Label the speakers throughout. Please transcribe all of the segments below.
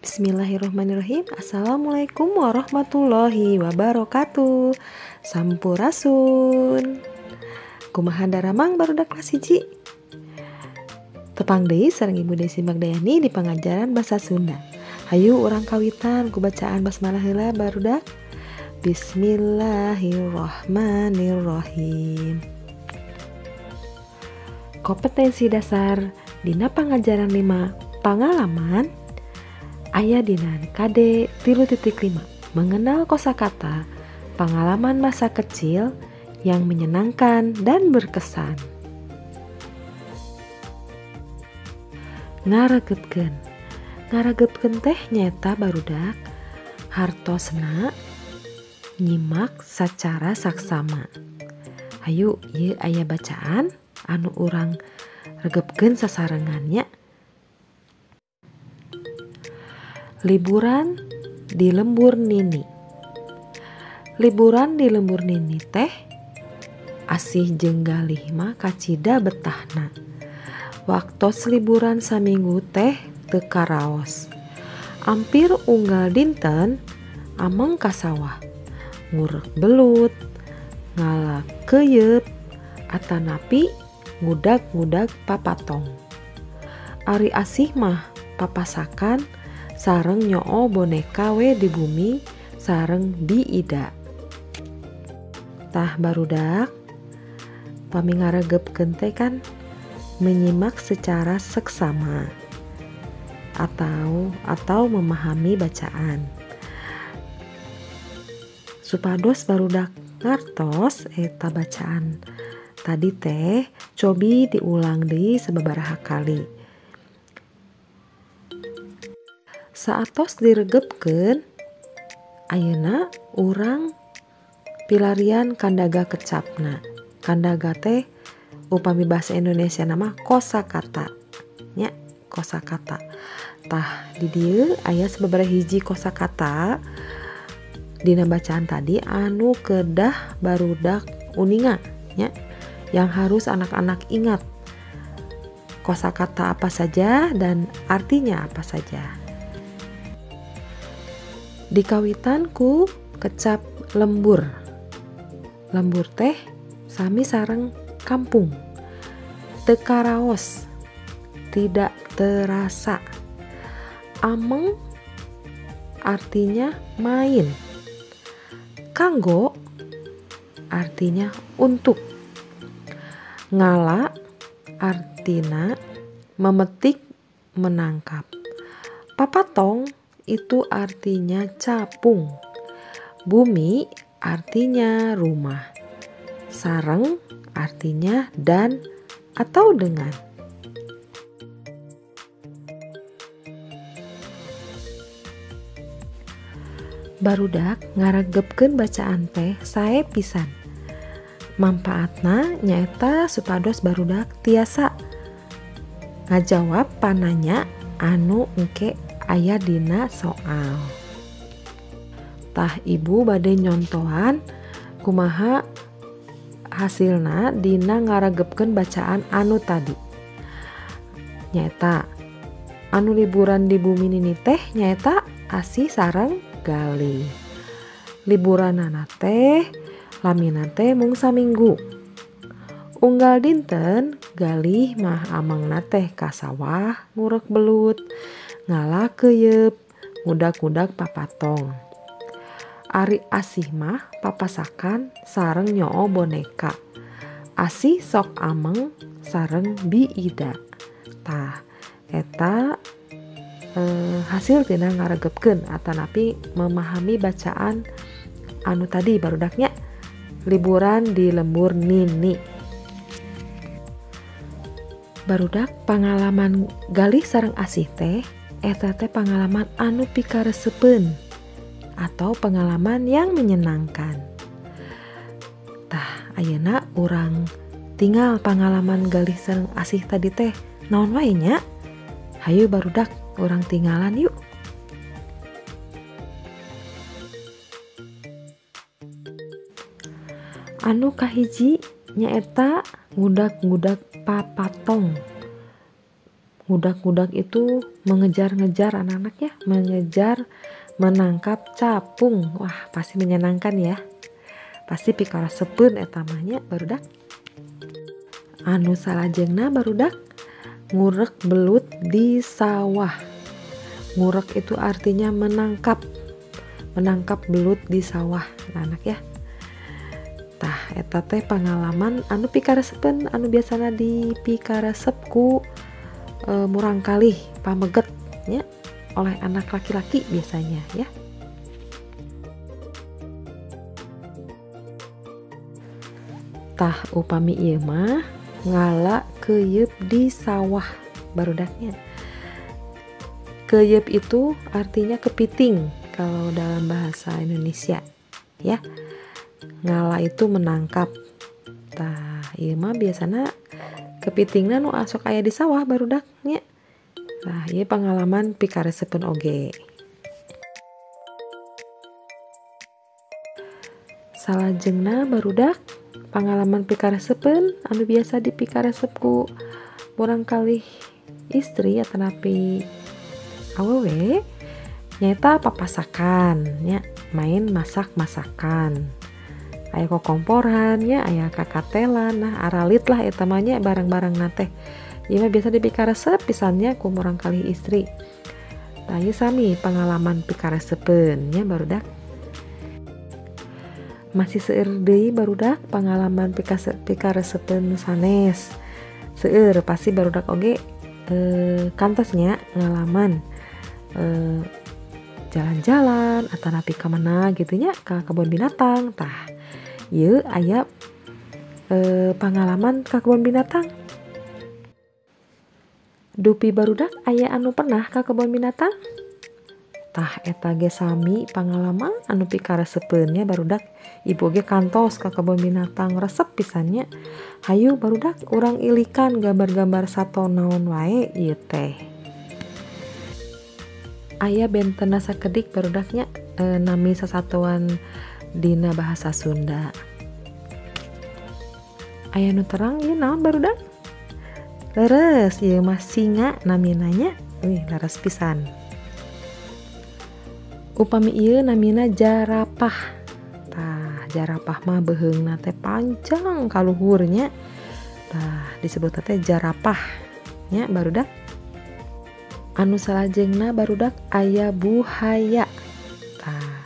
Speaker 1: Bismillahirrahmanirrahim. Assalamualaikum warahmatullahi wabarakatuh. Sampurasun. Kumaha daramang barudak kelas 1. Tepang deui sareng Ibu Desi Magdayani di pengajaran bahasa Sunda. Hayu urang kawitan ku bacaan basmalah heula barudak. Bismillahirrahmanirrahim. Kompetensi dasar dina pangajaran 5 pangalaman aya dina KD 3.5 mengenal kosakata pengalaman masa kecil yang menyenangkan dan berkesan. Ngaregepkeun. Ngaregepkeun teh nyaeta barudak hartosna nyimak sacara saksama. Hayu ieu aya bacaan anu urang regepkeun sasarengannya. Liburan di lembur Nini. Liburan di lembur Nini teh asih jeung galih mah kacida betahna. Waktos liburan saminggu teh teu karaos. Ampir unggal dinten ameng ka sawah, ngurek belut, ngala keyeup, atanapi ngudag-ngudag papatong. Ari asih mah papasakan sareng nyoo boneka we di bumi sareng Bi Ida. Tah barudak pami ngaregepkeun teh kan menyimak secara seksama atau memahami bacaan. Supados barudak ngartos eta bacaan tadi teh cobi diulang deui sababaraha kali. Saatos diregepkeun ayeuna urang pilarian kandaga kecapna. Kandaga teh upami bahasa Indonesia nama kosakata nya, kosakata. Tah di dieu aya sababaraha hiji kosakata dina bacaan tadi anu kedah barudak uninga nya, yang harus anak-anak ingat. Kosakata apa saja dan artinya apa saja. Dikawitan ku kecap lembur. Lembur teh sami sareng kampung. Teu karaos, tidak terasa. Ameng artinya main. Kanggo artinya untuk. Ngala artinya memetik, menangkap. Papatong itu artinya capung. Bumi artinya rumah. Sareng artinya dan atau dengan. Barudak ngaregepkeun bacaan teh sae pisan. Manfaatna nyaeta supados barudak tiasa ngajawab pananya anu engke aya dina soal. Tah ibu bade nyontohan kumaha hasilna dina ngaregepkeun bacaan anu tadi. Nyaeta anu liburan di bumi Nini teh nyaeta asih sareng galih. Liburanana teh lamina teh mung saminggu. Unggal dinten galih mah amengna teh ka sawah ngurek belut, ngala keyeup, ngudag-ngudag papatong. Ari asih mah papasakan sareng nyoo boneka. Asih sok ameng sareng Bi Ida. Tah eta hasil tina ngaregepkeun atanapi memahami bacaan anu tadi barudaknya liburan di lembur Nini. Barudak pangalaman galih sareng asih teh eta teh pangalaman anu pikaresepeun atau pengalaman yang menyenangkan. Tah ayeuna urang tinggal pangalaman galih sareng asih tadi teh naon wae nya? Hayu barudak urang tinggalan yuk. Anu kahiji nyaeta ngudag-ngudag papatong. Ngudak-ngudak itu mengejar-ngejar anak-anak ya, mengejar, menangkap capung. Wah, pasti menyenangkan ya. Pasti pikaresepeun eta mah nya barudak. Anu salajengna barudak ngurek belut di sawah. Ngurek itu artinya menangkap, menangkap belut di sawah anak ya. Tah eta teh pengalaman anu pikaresepeun anu biasana dipikaresep ku murangkalih pameget nya oleh anak laki-laki biasanya ya. Tah upami ieu mah ngala keyeup di sawah barudaknya. Keyeup itu artinya kepiting kalau dalam bahasa Indonesia ya. Ngala itu menangkap. Tah ieu mah biasana kepitingna nu asok aya di sawah barudaknya. Nah, ieu pengalaman pikaresepeun oge. Salajengna barudak pengalaman pikaresepeun anu biasa dipikaresep ku murangkalih istri atanapi awewe nyaeta papasakan nya, main masak-masakan. Aya kokomporan nya, aya kakatelan, nah aralit lah eta mah nya barang-barang teh. Ieu mah biasa dipikaresep pisannya ku murangkalih istri. Tah ieu sami pengalaman pikaresepeun nya barudak. Masih seueur deui barudak pengalaman pikaresepeun sanes. Seueur pasti barudak oge kantosnya ngalaman jalan-jalan atanapi ka mana gitu nya, ka kebun binatang. Tah ieu aya pengalaman ka kebun binatang. Dupi barudak aya anu pernah ka kebun binatang? Tah eta ge sami pengalaman anu pikaresepeun nya barudak. Ibu ge kantos ka kebun binatang resep pisannya. Hayu barudak urang ilikan gambar-gambar sato naon wae ieu teh. Aya bentena sakedik barudaknya nami sasatuan dina bahasa Sunda. Aya nu terang ieu naon barudak? Leres ieu mah singa namina nya. Wih, leres pisan. Upami ieu namina jarapah. Tah, jarapah mah beuheungna teh panjang kaluhurnya. Tah, disebut teh jarapah nya barudak. Anu salajengna barudak aya buhaya. Tah,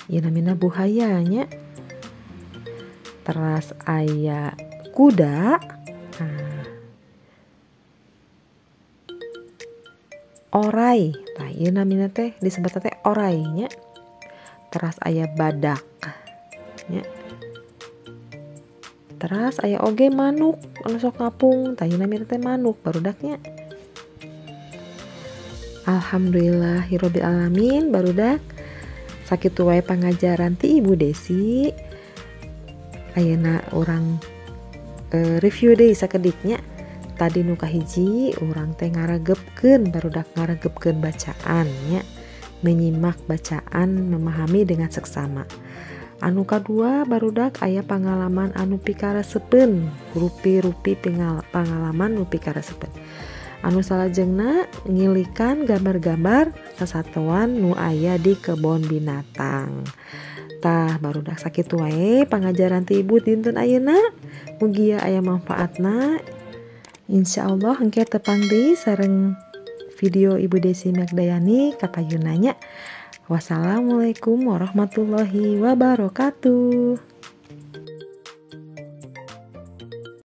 Speaker 1: ieu namina buhaya nya. Teras aya kuda. Nah, orai. Tah, ieu namina teh disebut teh orai nya. Teras aya badak nya. Teras aya oge manuk anu sok ngapung. Tah, ieu namina teh manuk barudaknya. Alhamdulillahirabbil alamin barudak. Sakitu wae pangajaran ti Ibu Desi. Ayeuna urang review deui sakediknya. Tadi nu kahiji urang teh ngaregepkeun barudak, ngaregepkeun bacaan nya, menyimak bacaan, memahami dengan seksama. Anu kadua barudak aya pengalaman anu pikaresepeun, rupi-rupi pengalaman nu pikaresepeun. Anu salajengna ngilikan gambar-gambar sasatuan nu aya di kebon binatang. Tah barudak sakitu wae pangajaran ti Ibu dinten ayeuna. Mugia aya manfaatna. Insyaallah engke tepang deui sareng video Ibu Desi Magdayani kapayunanya. Wassalamualaikum warahmatullahi wabarakatuh.